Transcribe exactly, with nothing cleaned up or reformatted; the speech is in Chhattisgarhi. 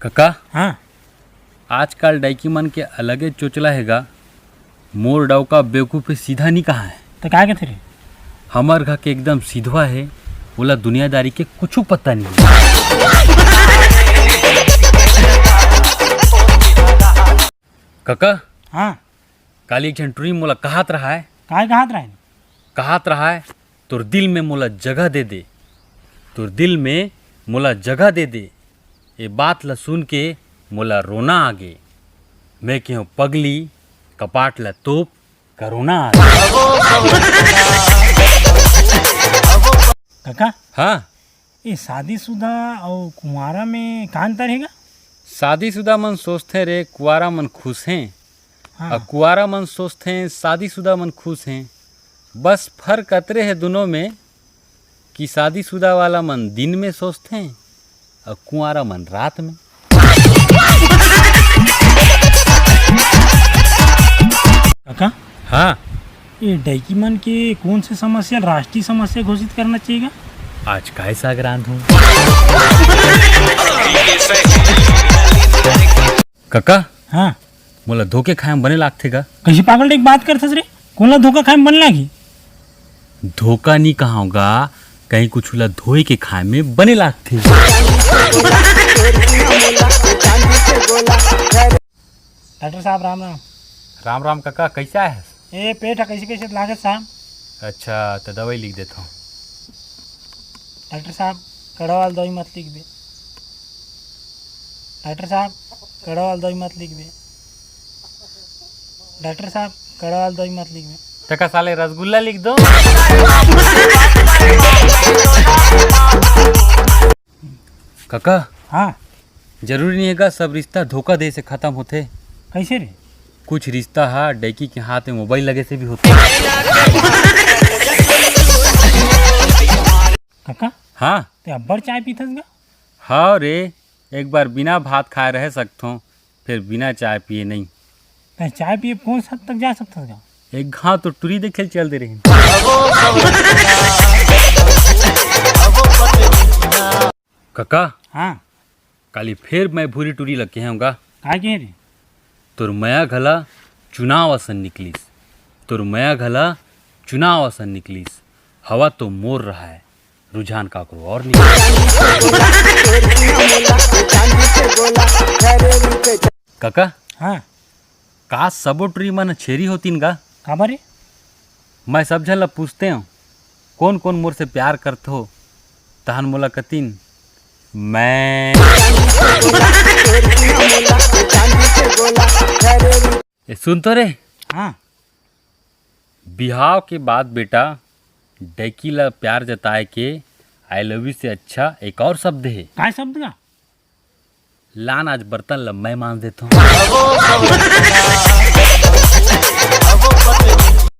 कका, हाँ। आजकल डौकी मन के अलगे चोचला हे गा। मोर डौका बेवकूफ हे, सीधा नी कहा हे। त का कथे रे? हमर घर के एकदम सिधवा हे, ओला दुनियादारी के कुछु पता नहीं हे। कका, हाँ। काली एक झन टुरी मोला कहात रहा हे। काय कहात रहा हे? कहात रहा हे, "तोर दिल में मोला जगह दे दे, तोर दिल में मोला जगह दे दे।" ये बात ला सुन के मोला रोना आ गे। मैं केहों, "पगली, कपाट ला तोप, करोना आ गे।" कका, हाँ। ये शादीशुदा अउ कुंवारा में का अंतर हे गा? शादीशुदा मन सोचथे रे, कुंवारा मन खुश हें। हाँ। अउ कुंवारा मन सोचथे, शादीशुदा मन खुश हें। बस फर्क अतरे हे दोनों में कि शादीशुदा वाला मन दिन में सोचथे अउ कुंवारा मन रात में। कका, हाँ। ये डौकी मन के कौन से समस्या राष्ट्रीय समस्या घोषित करना चाहिए गा? आज काय साग रांधहूं? कका, हाँ। मोला धोके खाए में बने लागथे गा। कइसे पागल टाइप बात करथस रे? कोन ला धोखा खाए में बने लागही? धोखा नी कहांव गा, कहीं कुछु ला धोए के खाए में बने लागथे। डॉक्टर साहब, राम राम। राम राम कका, कइसे आए हस? ए, पेट ह कइसे कइसे लागत साहब। अच्छा, त दवाई लिख देथंव। डॉक्टर साहब, कड़वा वाला दवाई मत लिखबे। डॉक्टर साहब, कड़वा वाला दवाई मत लिखबे। डॉक्टर साहब, कड़वा वाला दवाई मत लिखबे। त का साले रसगुल्ला लिख दंव? कका, हाँ। जरूरी नहीं हे गा सब रिश्ता धोखा दे से खत्म होथे। कइसे रे? कुछ रिश्ता हा डौकी के हाथ में मोबाइल लगे से भी होथे। कका, हाँ। ते अब्बड़ चाय पीथस गा? हाँ रे, एक बार बिना भात खाए रह सकथों, फेर बिना चाय पिए नहीं। तैं चाय पिए कोन हद तक जा सकथस गा? एक घांव तो टुरी देखे ल चल दे रहेन। कका, हाँ। काली फेर मैं भूरी टुरी ल केहेंव गा। काय केहे रे? तोर मया घला चुनाव असन निकलिस, तोर मया घला चुनाव असन निकलिस। हवा तो मोर रहा है, रुझान काकरो और नहीं। कका, हाँ। का सबो टुरी मन छेरी होतिन गा? काबर रे? मैं सब झन ला पूछतेंव, कोन कोन मोर से प्यार करथो? तहन मोला कतिन, मैं। ए, सुन तो रे। हाँ। बिहाव के बाद बेटा, डौकी ला प्यार जताए के I love you से अच्छा एक और शब्द हे। काय शब्द गा? लान आज बर्तन ल मैं मांज देथों।